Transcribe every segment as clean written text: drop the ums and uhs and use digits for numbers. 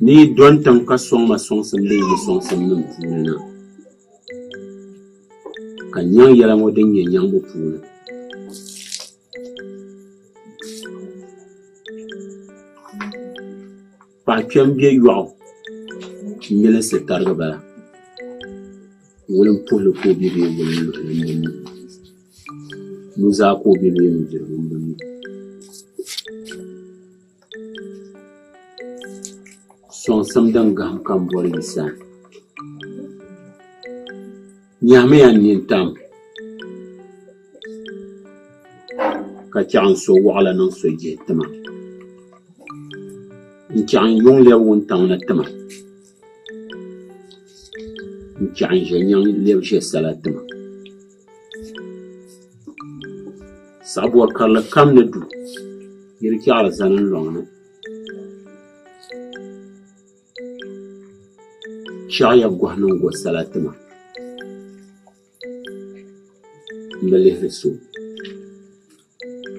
Ni yi dɔni tiŋ ka sɔŋ ma sɔŋsim din yi sɔŋsimnim puuni na, ka n nyaŋ yɛla ŋɔ din nyɛ nyaŋbu puuni. Paɣa kpɛm be yɔɣu m-milinsi tarigi bala. Wulimpuhili ka o be bee wulinluhili m-bi mi. Nuzaa ka o be bee nudirigu m-bi mi. Sɔŋsim din gahim ka m bɔri yi sani. Nyahimiya n nintam ka chaɣ n so wɔɣila niŋ so jihi ti ma. N chaɣ n yuŋ lɛbi wuntaŋ ni ti ma. N chaɣ n ʒe nyaŋ lɛbi ʒe sala ti ma. Saɣibɔr karili kam ni du, yi di chaɣiri zani n lɔŋ ni. Chaɣiya gɔhi niŋ go sala ti ma. M bi lihiri so,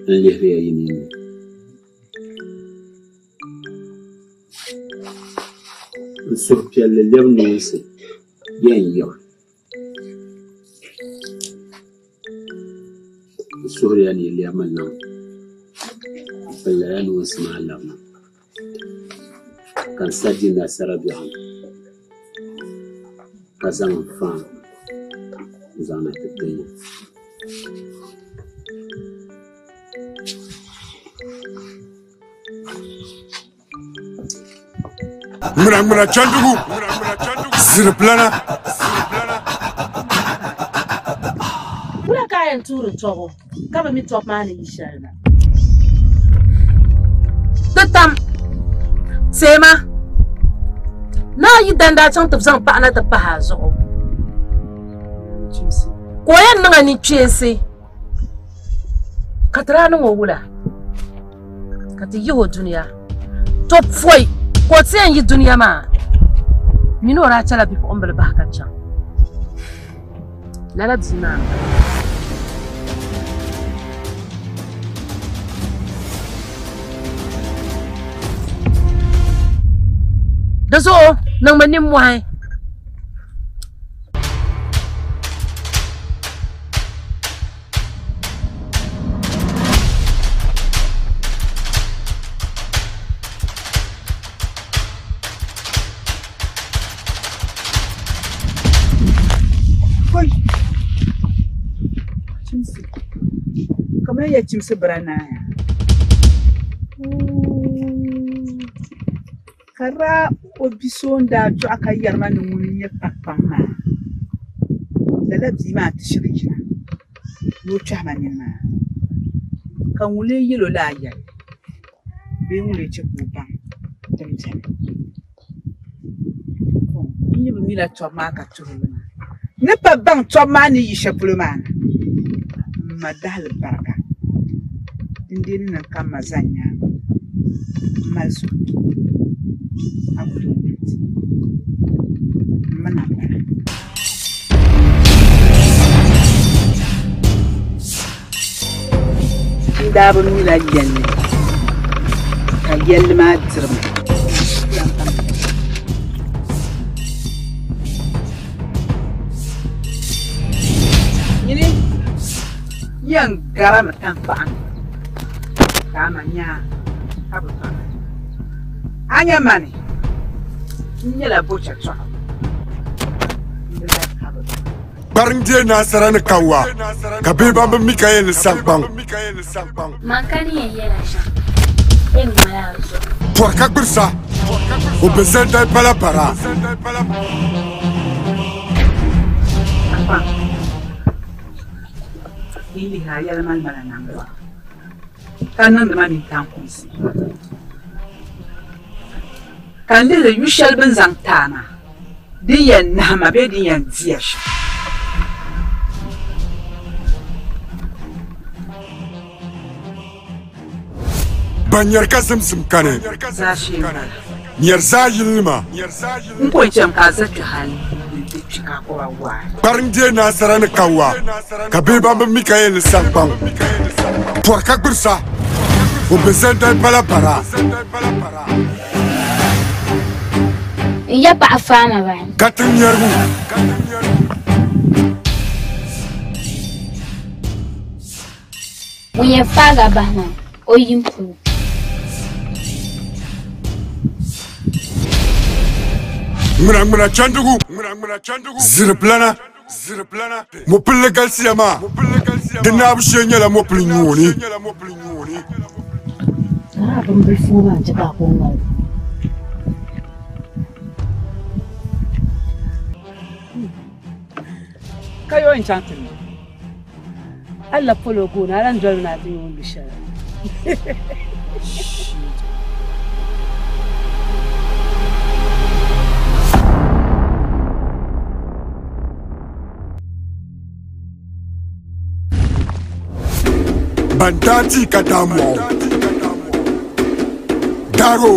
n lihiriya yi ninni. N suhupiɛlli lɛbi noonsi yɛn yiɣi. N suhiriya ni yi lɛbimi niŋ m-pili lala noonsi maa labina ka n sa di nasara biɛɣu ni ka zaŋ n faan n-zaŋ na ti tin ya. Ŋmina ŋmina chandigu ziripilana. Wula ka a yɛn tuuri tɔbu ka bi mi tɔbu maa ni yi shɛli na? Di tam teema naa yi dan daa chaŋ ti zaŋ paɣa na ti pahi a zuɣu ka o yɛn niŋ a ninkpeensi ka ti daa niŋ o wula? Ka ti yihi o dunia. To pɔi ka o ti yɛn yi dunia maa, mini o daa chɛla bipuɣimbila bahi ka chaŋ. Lala bia maa m-bala. Di zuɣu niŋmi nimmɔhi. Kamar ya chimsi bira naaya. Ka daa o bi so n daa dɔɣi ka yɛri ma ni ŋuni n-nyɛ kpakpaŋ maa. Lala bia maa ti shiri yina ni o kpɛhi ma nini maa. Ka ŋun lee yɛl o lala yɛlli bee ŋun lee chɛ ka o baŋ din beni. N yi bi mila tɔbu maa ka tuhi li maa. N ni pa baŋ tɔbu maa ni yi shɛli polo maa na, m ma dahili barika dindee ni niŋ ka m ma zani nyaaŋa m-mali suhudoo a ku tooi niŋ ti. M mi na m-bala. N daa bi mila yɛlli ka yɛlli maa diri ma. Nyini yɛn garami tankpaɣu ni ka a ma nya ka bi baŋ a nya mani n nyɛla bocha tɔɣu m bi lahi ka bi baŋ. Kpariŋ deei nasara ni kawa, ka bihi ban bi mi ka yɛn ni saŋkpaŋ. Man ka ni yɛn yɛla shɛm, bɛ ni mali a zuɣu. Pɔri ka gbirisa, o bi zani dali pala bara. Kpakpaŋ, yi lihi a yɛli mali ma la naŋgban, ka niŋdi ma nintaŋ kumsi, ka n lihiri yu shɛli bɛ ni zaŋ ti a maa. Din yɛn nahi ma bee din yɛn di ya shɛm. Ban nyari ka zimsim kani. Zaashee m-bala. Nyari zaa yilinima. N ko n-cham ka a za kpe hal nti kpi ka a kɔba waai. Kpariŋ deei nasara ni kawa, ka bihi ban bi mi ka yɛn ni saŋkpaŋ. Pɔri ka gbirisa, o bi zani dali pala bara. N ya paɣa faama bani. Katiŋ yɛrigu. Ŋun yɛn faaga bahi maa, o yim polo. Ŋmina ŋmina chandigu. Ziriplana. Mopilli galisiya maa. Di naabu shee nyɛla mopili nyuuni. Lala bimbilifu ŋɔ maa n-chɛ ka a ku ŋmaligi. Ka yo n-chaŋ ti niŋ? A labi polo gooni, a lan dolimi ni a ti nya o ni lu shɛli. Ban daa ti ka daa mɔɣu. Daro.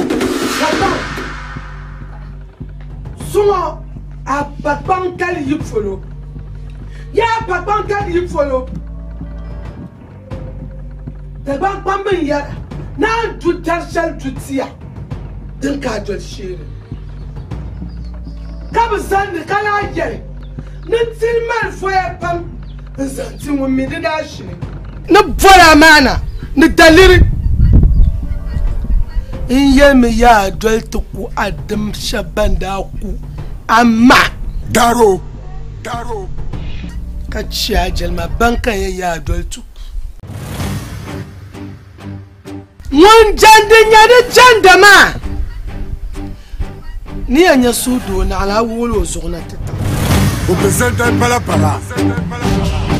Zuŋɔ a pa kpaŋ tali yi polo. Yaa pa kpaŋ tali yi polo. Dagbaŋ kpambi n-yɛra, Naa n-du dari shɛli du tia din ka a doli sheeri. Ka bɛ zani ni ka lahi yɛli ni tini mali voya pam n-zaŋ ti ŋun mi di daa shili. Ni boli amaana ni daliri n yɛlimi yaa doli ti ku a dim shɛba ban daa ku a ma. Daro. Ka chɛ a jɛlima ban ka yɛn yaa doli ti ku. Ŋun jɛndi nya di jɛnda maa ni yɛn nya suhudoo naɣila a wuɣil o zuɣu na ti tiŋ. O bi zali dali pala pala.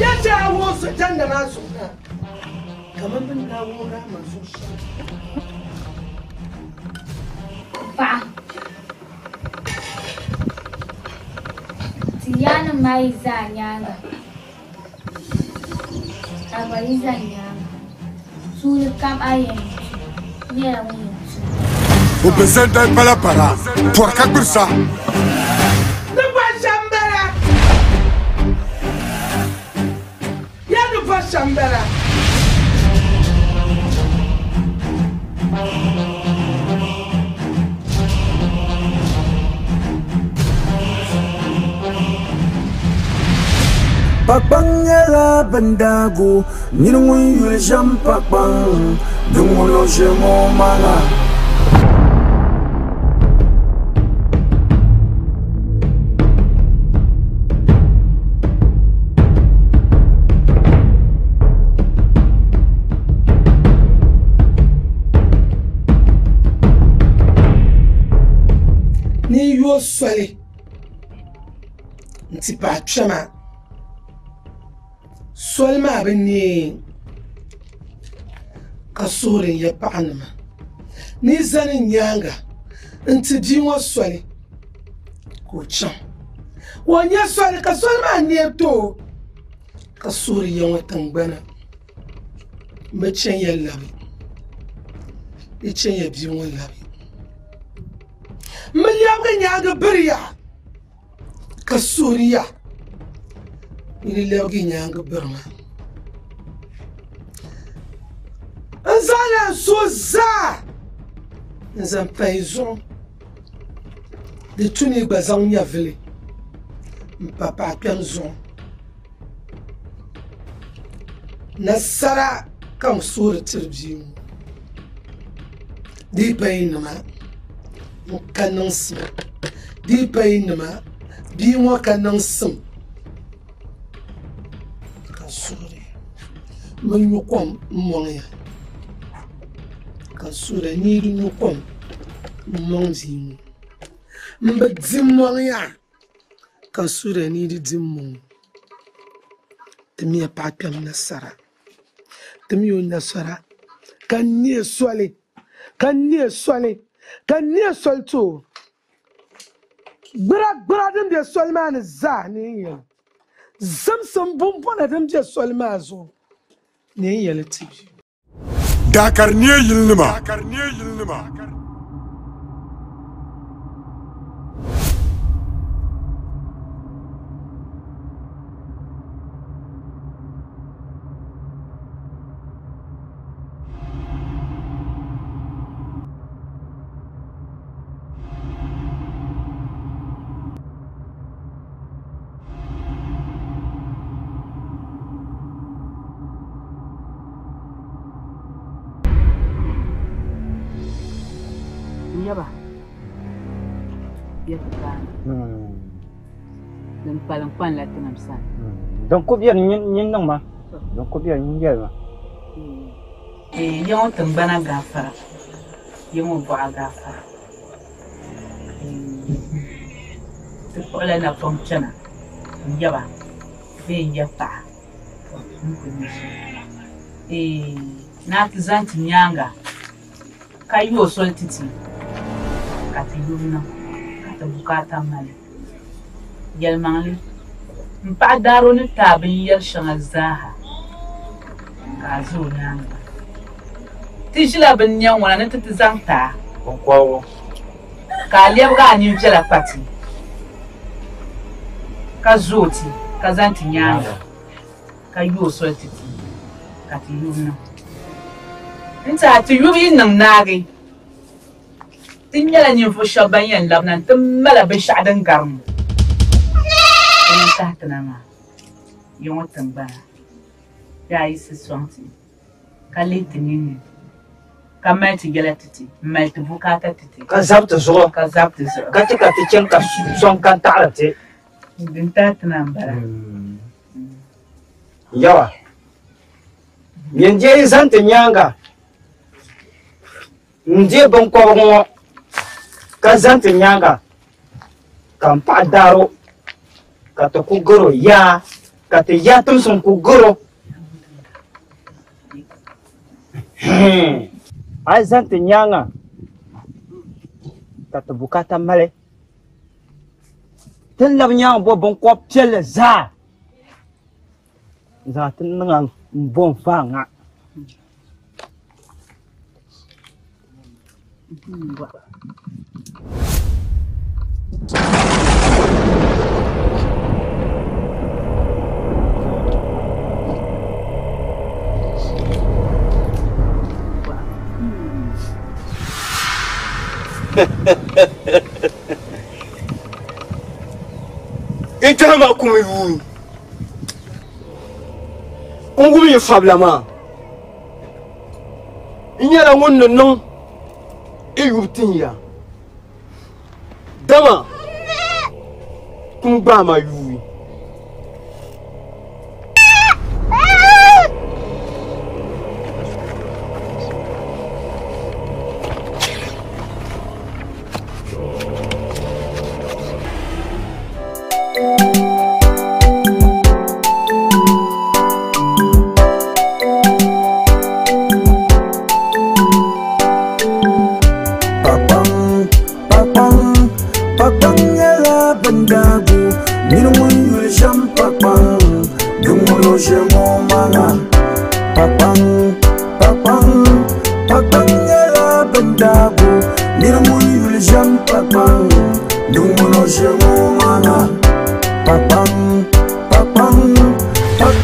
Ya chɛ a wuɣi so jɛnda maa zuɣu na kaman bɛ ni daa wuɣiri a ma zuɣu shɛm. Paɣa, ti yaannim maa yi za a nyaaŋa. Ka gba yi zani nyaaŋa, tuuli kam a yɛn tu nyɛla ŋun yɛn tum. O bi zali dali pala para, pɔri ka gbirisa. Ni bɔri shɛm m-bala. Ya ni bɔri shɛm m-bala. Pakpaŋ nyɛla bɛn daa gu nir ŋun yuli ʒiɛm Pakpaŋ din ŋun o ʒiɛm o maŋa. Ni yo soli nti paai kpɛma soli maa bi neei ka suhuri n ya paɣanima ni zani n nyaaŋa nti bia ŋɔ soli ka o chaŋ ka o nya soli ka soli maa neei ti o ka suhuri ya ŋɔ tiŋgbana m bi chani ya labi di chani ya bia ŋɔ labi m bi lɛbigi nyaaŋa biri ya ka suhuri ya ni di lɛbigi nyaaŋa biri ma n zaŋla n suhu zaa n zaŋ pa yi zuɣu di tu ni yi gba zaŋ nyɛvili m pa paɣa kpɛm zuɣu nasara ka n suhuri tiri bia ŋɔ di yi pa yi nima n ka niŋsim di yi pa yi nima bia ŋɔ ka niŋsim ka suhuri mi nyu kom n mɔŋ ya ka suhuri ni yi di nyu kom n mɔŋ bia ŋɔ m bi di mɔŋ ya ka suhuri ni yi di di mɔŋ timiya paɣa kpɛm nasara timiya o nasara ka neei soli ka neei soli ka neei soli ti o gbira gbira din be soli maa ni zaa ni n yɛli zimsim bumbɔna din be soli maa zuɣu ni n yɛli ti bia. Daakari neei yilinima. N yaba bɛ ti paana. Din kpalim kpanila tinim sani. Din ku biɛni nyin niŋ ma. Din ku biɛni nyin yɛli ma. Ya ŋɔ tiŋgbana gaafara, ya ŋɔ bɔɣa gaafara. Ti kpuɣila napɔŋ chana n yaba bee n ya paɣa n ku nya shɛli. Naa ti zaŋ ti nyaaŋa ka yooi soli ti ti ka ti yubu niŋ ka ti bukaata mali. Yɛlimaŋli, m paɣa Daaro ni ti a binyɛr shɛŋa zaaha ka a za o nyaaŋa. Ti ʒila binnɛŋ ŋɔ na ni ti ti zaŋ ti a. Biŋkɔbigu. Ka a lɛbigi a nini viɛla kpa ti, ka zooi ti, ka zaŋ ti nyaaŋa, ka yooi soli ti ti, ka ti yubu niŋ. N-ti a ti yubu yi niŋ naagi, ti nyɛla ninvuɣ shɛba ban yɛn labina nti mali binshɛɣu din gari ŋɔ. Dini n-tahi ti na maa, ya ŋɔ tiŋgbana, bee a yiɣisi sɔŋ ti, ka lihi ti ninni, ka mali ti yɛla ti ti, m-mali ti bukaata ti ti. Ka zabi ti zuɣu. Ka zabi ti zuɣu. Ka chɛ ka ti chaŋ ka sɔŋ ka n-taɣiri ti. Din tahi ti na m-bala. Yawa, nyin deei zani ti nyaaŋa n-deei biŋkɔbigu ŋɔ ka zani ti nyaaŋa ka m paɣa daaro ka ti ku garo yaa, ka ti yaa timsim ku garo. A yi zani ti nyaaŋa ka ti bukaata mali, ti ni labi nyaaŋa bo biŋkɔb piɛlli zaa n-zaŋ ti niŋ a m-bo n-faai ŋa. N tɛha maa kum yuui n wum yi fabila maa n nyɛla ŋun ni niŋ i yubu tin ya dama kum gbaai ma yuui. Pakpaŋ nyɛla bindaagu nir ŋun yuli ʒɛm pakpaŋ din ŋun o ʒe ŋɔ maŋa. Pakpaŋ, pakpaŋ, pakpaŋ nyɛla bindaagu nir ŋun yuli ʒɛm pakpaŋ din ŋun o ʒe ŋɔ maŋa. Pakpaŋ, pakpaŋ, pakpaŋ.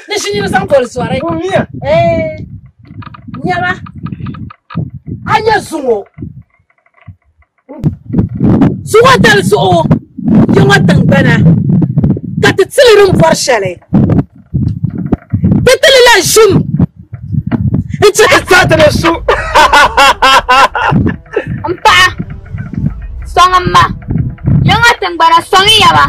Ni shi nyini zaŋ goli sɔri. Eh, nyama. A nya zuŋɔ. Zuŋɔ dali zuɣu yiŋɔ tiŋgbana ka ti tili din bɔri shɛli. Ti tili la ʒim n-chɛ ka Saati ni su. M paɣa, sɔŋ m ma. Yiŋɔ tiŋgbana sɔŋ ya ba.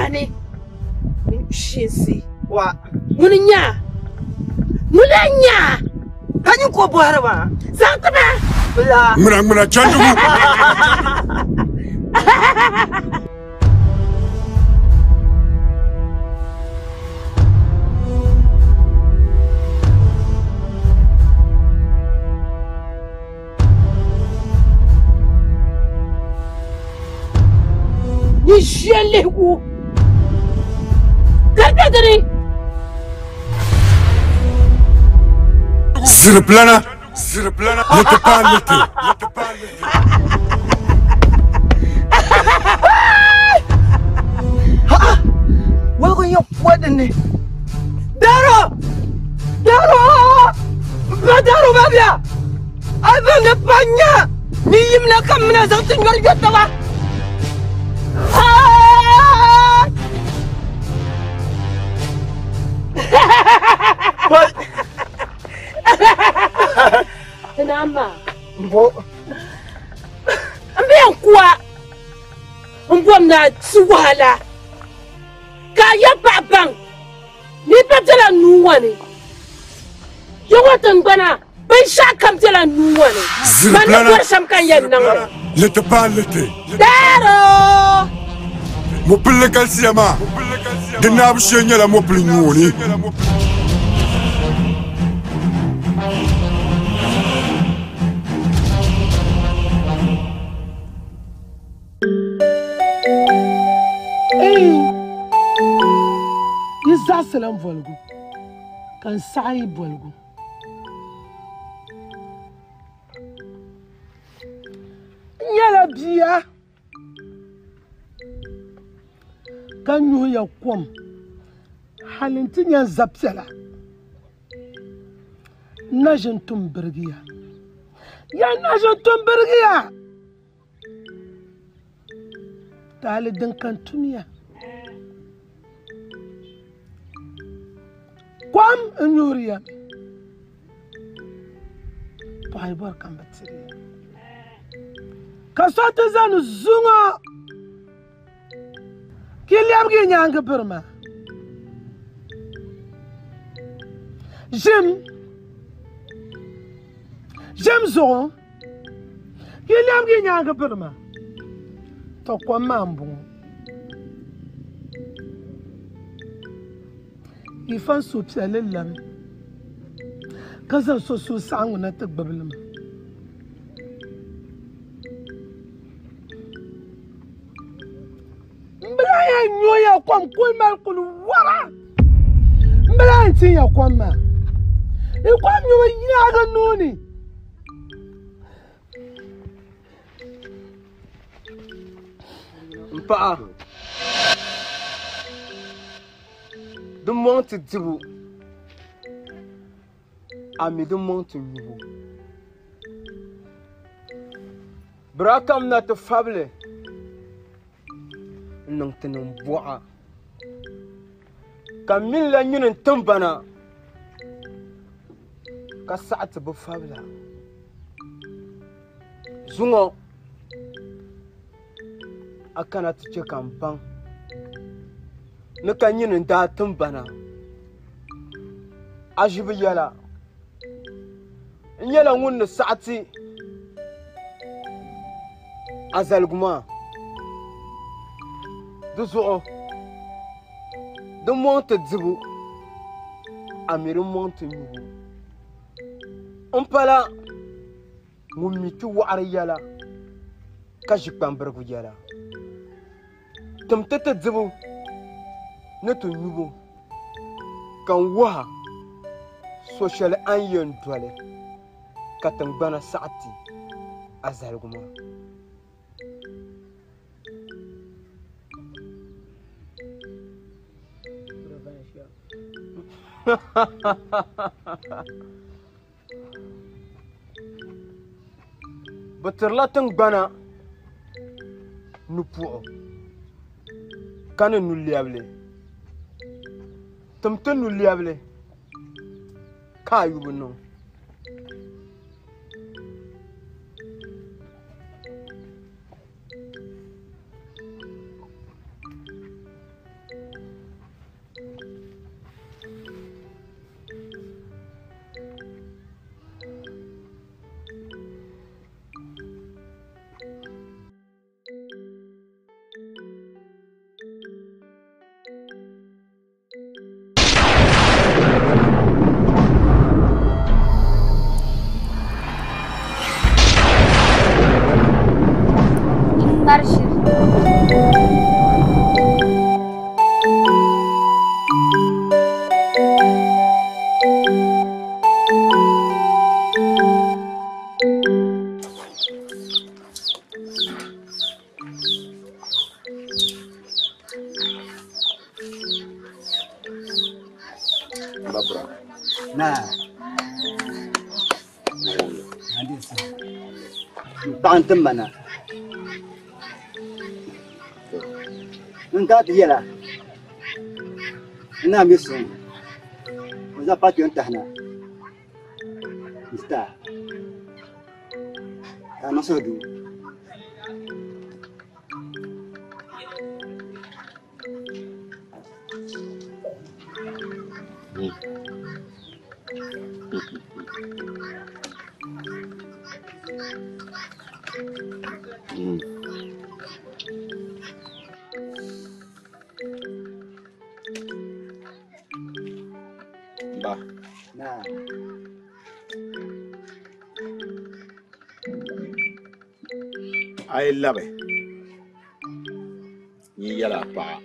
Ani shinsi. Wa. Ŋuni nya? Ŋuni nya? Ka nyin ko bɔhiri ma. Zaŋ ti ma. Bila. Ŋmina ŋmina chandigu. lihigu ka di be dini. Ziriplana ni ti paai liti. Wai kun yi waɗanne. Daro! Daro! Ba daro ba biya! Abin da banya! Ni yim na kan muna zan tun yarda ta ba! Ina ma. Bo. N bɛ yan kuwa. N bom na ti wahala. Ka ya paɣa baŋ ni pa bela nuu ŋɔ ni. Yi ŋɔ tiŋgbana binshɛɣu kam bela nuu ŋɔ ni. Man ni bɔri shɛm ka n yɛn niŋ li. Liti paai liti. Daaro! Mopilli galisiya maa. Di naabu shee nyɛla mopili nyuuni. Yi zaɣisila n boligu ka n saɣi yi boligu. N nyɛla bia ka nyuhi ya kom hali nti nya n zapiɛla. N na ʒini tum birigiya. Ya na ʒini tum birigiya. Taali din kan tumiya. Kom n nyuhiriya mi. Paɣa yi bɔri ka n bi tiriya. Ka so ti zani zuŋɔ ka yi lɛbigi yi nyaangi biri ma. Ʒim, ʒim zuɣu ka yi lɛbigi yi nyaangi biri ma. Tɔ kom maa m-bɔŋɔ. Yi fa n suhupiɛlli labi ka zaŋ so suhusaɣiŋgu na ti gbibi li maa. M bi lahi yɛn nyu ya kom kuli mali kuli wara. M bi lahi yɛn tin ya kom maa. Yi kom nyubu yaagi nuu ni. M paɣa, di mɔŋ ti dibu, a mi di mɔŋ ti nyubu. Bira kam na ti fabili n-niŋ ti niŋ bɔɣa, ka m mini la nyini n-tiŋbana ka saɣi ti bi fabila. Zuŋɔ a kana ti che ka m baŋ ni ka nyini n-daa tiŋbana a ʒi bi yɛla. N nyɛla ŋun ni saɣi ti a zaligu maa. Di zuɣu di mɔŋ ti dibu, a mi di mɔŋ ti nyubu. M pala ŋun mi ti wɔɣiri yɛla ka ʒi kpambirigu yɛla. Tim ti ti dibu ni ti nyubu ka n wuha so shɛli a ni yɛn doli ka tiŋgbana saɣi ti a zaligu maa. Bɛ tirila tiŋgbana nupuɣu ka ni nulɛbili. Tim ti nulɛbili ka a yubu niŋ. Naa. N paɣa n-tim ma na. N daa ti yɛla n naa mi suŋ o zaŋ paati n tahi na n-ti ti a ka a niŋ suhudoo. Ba. Naa. A yi labi n yi yɛli a paɣa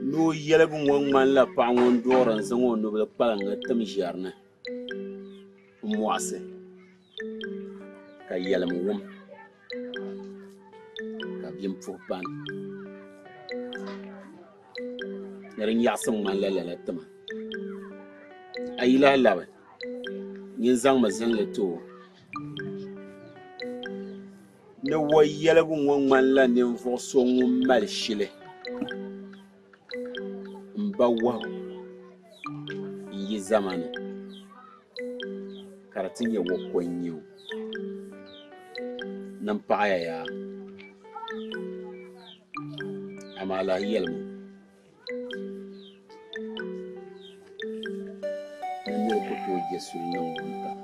ni o yɛligu ŋɔ ŋmanila paɣa ŋun duɣiri n-zaŋ o nubila kpaliŋga tim ʒiɛri ni m-mɔɣisi ka yɛlim wum ka bia puhi pani ni di nyaɣisim ŋmanila lala tima. A yi lahi labi, nyin zaŋmi zinli ti o ni o yɛligu ŋɔ ŋmanila ninvuɣ so ŋun mali shili m-ba wahu n-yi zamani ka di ti nyɛ o ko n-nyɛ o. Ni m paɣiya yaa, amaa lahi yɛlimi ni nir ku tooi je suli niŋ wuntaŋ.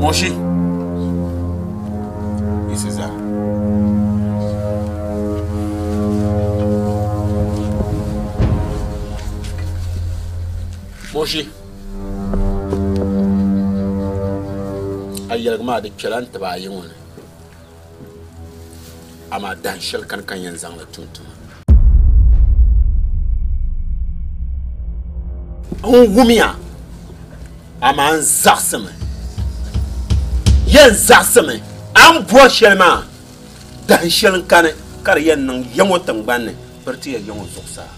Moshi. This is that. Moshi. A yɛligi maa di kpɛla n tiba ayi ŋɔ ni. Amaa dahin shɛli kani ka n yɛn zaŋ li tum tuma. N wumya, amaa n zaɣisimi. Yɛn zaɣisimi a ni bɔri shɛli maa, dahin shɛli n-kani ka di yɛn niŋ ya ŋɔ tiŋgbani ni biriti ya ya ŋɔ zuɣusaa.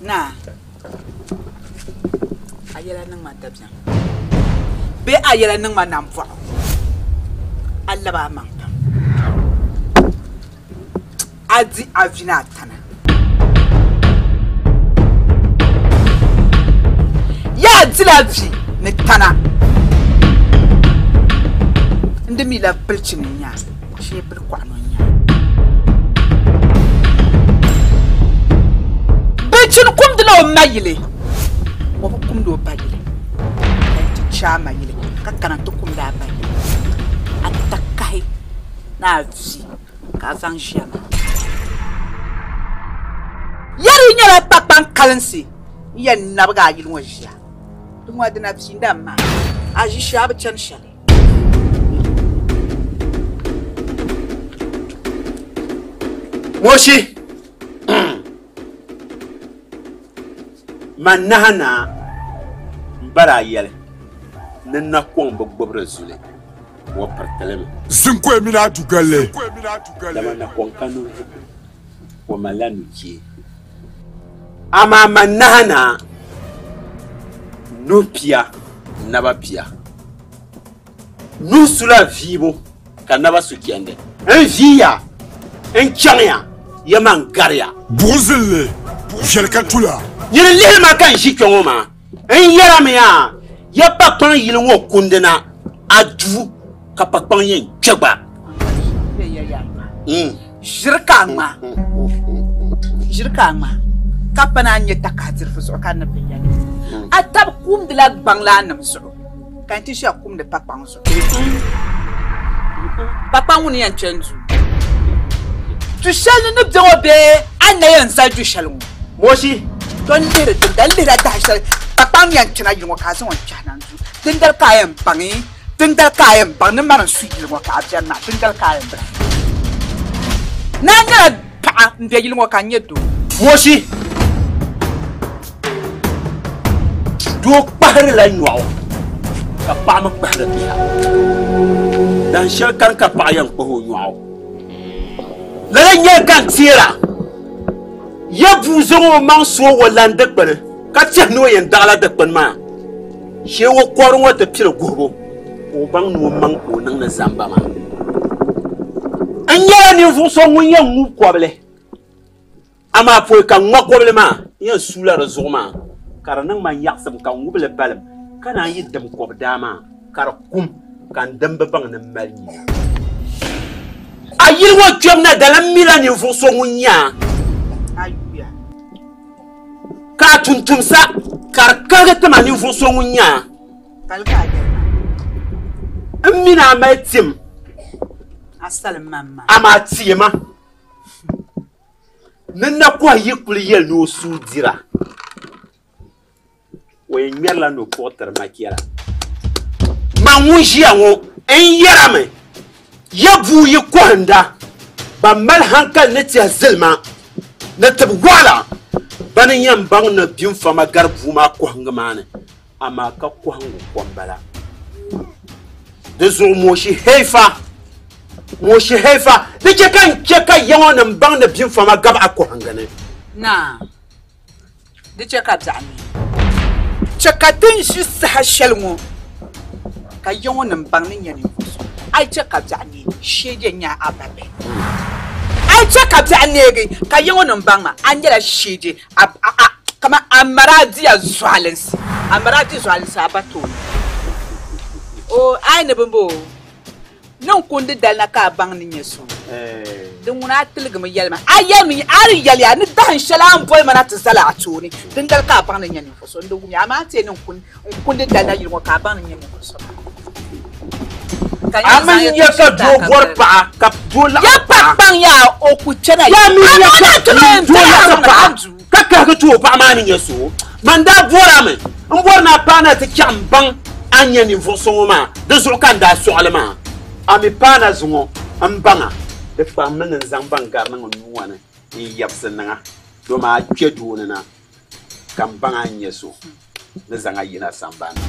Naa, a yɛla niŋ ma dabiɛm bee a yɛla niŋ ma nambɔɣu, a lab a maŋ pam, a di a vi ni a tana. Yaa dila vi ni tana, n di mi la bilichini n-nya a, shee bilikɔɣino n-nya a. Bilichini kumdila o ma yili, o bi kumdi o ba yili, ka yi ti chɛ a ma yili ka kana nti kumdi a ba yili. A takahi ni a vi ka a zaŋ ʒiya maa. Yɛri yi nyɛla kpakpaŋ kalinsi n-yɛn nabigi a yili ŋɔ ʒiya. Di ŋɔ dina piinda m-maa, a ʒi shɛli a bi chani shɛli. Moshi! Man naha naa m-bala a yɛli ni nakɔŋ bi gbubiri zuli, o piriti li mi. Zinkoya mini a du galli. Dama nakɔŋ ka nuhi, o malila nuchee. Amaa man naha naa, nuhi pia, naba pia. Nuhi sula viibu ka naba su chɛndi. N viiya, n chaŋya, ya man gariya. Buɣu zilli, viɛli ka tula. Nyini lihi ma ka n ʒi kpe ŋɔ maa. N yɛrimi yaa, ya pakpaŋ yili ŋɔ kundi na, a duu ka pakpaŋ yɛn kpe gba. Ʒiri ka a ŋma, ʒiri ka a ŋma, ka pa ni a nya takahi dirifu zuɣu ka ni bi yɛli. A tab kumdila gbaŋlaannim zuɣu, ka n ti ʒiya kumdi pakpaŋ zuɣu. Pakpaŋ ŋuni yɛn kpe n duu? Du shɛli ni ni be ŋɔ bee a ni na yɛn zali du shɛli ŋɔ? Moshi! To n lihiri ti, n lihirila dahi shɛli Kpakpaŋ yɛn kpɛna yili ŋɔ ka a zaŋ o n-kpɛhi na n-du. Dindali ka a yɛn baŋ dindali ka a yɛn baŋ ni mani n-su yili ŋɔ ka a bɛri maa dindali ka a yɛn baŋ. Ni a nyɛla paɣa m-be yili ŋɔ ka n nyɛ doo. Moshi, doo kpahirila nyɔɣu ka paɣa mi kpahiri biha. Dan shɛli kani ka paɣa yɛn kpahi o nyɔɣu. Lala n-nyɛli ka n teera ya bua zaŋ o maŋ su o lan dikpuni ka tɛhi ni o yɛn daɣila dikpuni maa. Shee o kɔri ŋɔ ti pili guhibu ka o baŋ ni o maŋ ka o niŋdi zamba maa. N nyɛla ninvuɣ so ŋun yɛn ŋubi kɔbili, amaa pɔi ka n ŋma kɔbili maa, n yɛn suula di zuɣu maa ka di niŋ ma nyaɣisim ka n ŋubi li balim, ka naan yi dim kɔb daa maa ka di kum ka n dimba baŋ ni m mali nyina. A yili ŋɔ kpɛbu na dala m mila ninvuɣ so ŋun nyɛ a. Ka a tumtumsa ka di kahigi ti ma ninvuɣ so ŋun nyɛ a. M mi ni a mali tim, amaa teei ma ni nakɔhi yi kuli yɛli ni o suui dira, o yɛn ŋmɛrila nɔpuɣu tiri makiɛla. Man ŋun ʒiya ŋɔ n yɛrimi, ya bua yi kɔhinda, ban mali hankali ni tɛhi zilima ni tib wɔɣila, bɛ ni yɛn baŋ ni binfama gari bua maa kɔhiŋgu maa ni, amaa ka kɔhiŋgu ko m-bala. Di zuɣu Moshi Haifa, Moshi Haifa, di chɛ ka n chɛ ka ya ŋɔ nim baŋ ni binfama gabi a kɔhiŋgu ni. Naa, di chɛ ka biɛɣu neei. Chɛ ka ti ni ʒi saha shɛli ŋɔ ka ya ŋɔ nim baŋ ni nyɛ ninvuɣ so. A yi chɛ ka biɛɣu neei, shee yɛn nyɛ a ba bihi. A yi chɛ ka biɛɣu neegi ka ya ŋɔ nim baŋ ma, a nyɛla sheeje kaman a mari a diya zualinsi, a mari a di zualinsi a ba tooni. Oo, a yi ni bi bo o, ni n kundi dali na ka a baŋ ni nyɛ so. Din ŋuna a tiligimi yɛli ma, a yɛlimi, a di yɛliya ni dahin shɛli a ni boli ma na ti zali a tooni, dindali ka a baŋ ni nyɛ ninvuɣ so. N di wumiya, amaa a ti yɛn ni n kundi dali na yili ŋɔ ka a baŋ ni nyɛ ninvuɣ so. A mi nya ka doo bɔri paɣa ka doo laɣim paɣa. Ya pa kpaŋ yaa o ku chana. Ya mi nya ka doo laɣim paɣa ka kahigi ti o paɣa maa ni nyɛ so. Man daa bɔri a mi, n bɔri ni a paana ti chaɣ m baŋ a ni nyɛ ninvuɣ so ŋɔ maa, di zuɣu ka n daa sɔɣili maa. A mi paana zuŋɔ m baŋ a, di kpaŋmi ni n zaŋ baŋ gari niŋ n nuu ŋɔ ni n-yabisi niŋ a, dama a kpe doo ni na ka m baŋ a ni nyɛ so ni zaŋ a yina sambani ni.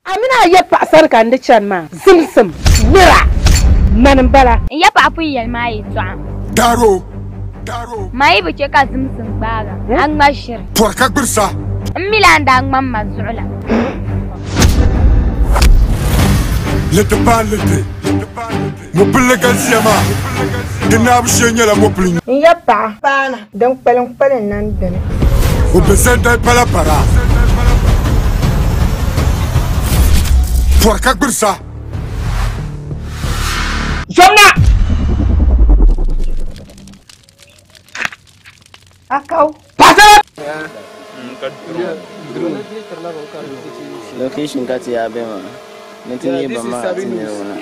A mini a ya paɣa sani ka n di chani maa, zimsim, nira, mani m-bala. N ya paɣa pun yɛli ma a yɛtɔɣa. Daro. Ma yi bi chɛ ka zimsim gbaag a, a ŋma ʒiri. Pɔri ka gbirisa. M mi la n daa ŋma m ma zuɣu la. Liti paai liti. Mopilli galisiya maa, di naabu shee nyɛla mopili. N ya paɣa paana din kpalim kpalim na n-dini. O be zandali pala para. Pɔri ka gbirisa. Zomna! Akaw. Paɣasara! Location ka ti yaa be maa ni ti nyɛ ban maa ti niriba na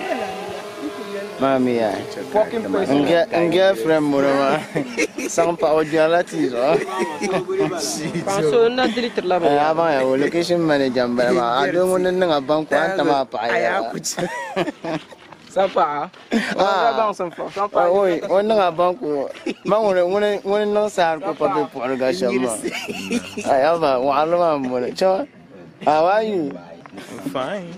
maa mi yaa n girlfriend mɔno maa saŋ paɣa o gbɛrila tii zuɣu a baŋ ya o location manager n bala maa a doo ŋun ni niŋ a banku a ni tam a paɣa yɛla. Sampaɣa. Ah, oi, o niŋ a banku. Ma ŋuni ŋuni ŋuni niŋ saar ko pa be puɣiriga shɛm maa. Ai, aba, waɣarili maa m-bɔŋɔ. Chama, how are you? Fine.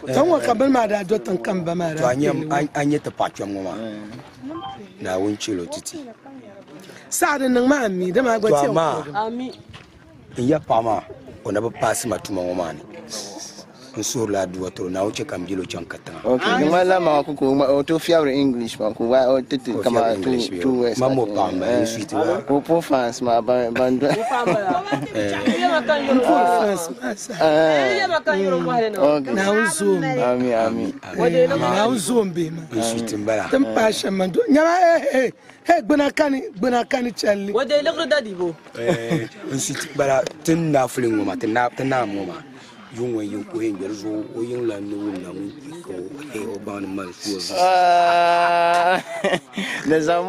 Tɔŋ ŋɔ ka bini maa daa do tiŋ ka m ba maa To daa a nyɛ a nyɛ ti paɣa kpɛm ŋɔ maa Naawuni chɛl o titi. Saɣa di niŋ maa mi dama gba To ti amaa n ya paɣa maa o na bi paasi ma tuma ŋɔ maa ni n suhurila aduwa tiri o Naawuni chɛ ka m biɛl o chaŋ katiŋa. Okay, di ŋmanila maa ku ka o tooi fiɛbiri English maa ka o o ti ti Ka o kama fiɛbiri English bee? two words. Ma mo paɣa m-bala, n sweet ba. Ka o po fans maa ban do. Okay. Naawuni zoom. Ami ami. Naawuni zoom bihi maa. N sweet m-bala. Tin paai shɛm man do nyama eh eh hey gbuna kani gbuna kani challi. N sweet m-bala ti ni naai fili ŋɔ maa ti naai ŋɔ maa yuŋ ŋɔ yiŋ ka o yɛn ŋmɛri zuɣu o yiŋ la ni wum la ŋun ka o baŋ ni mali suo zuɣu. Di zaŋ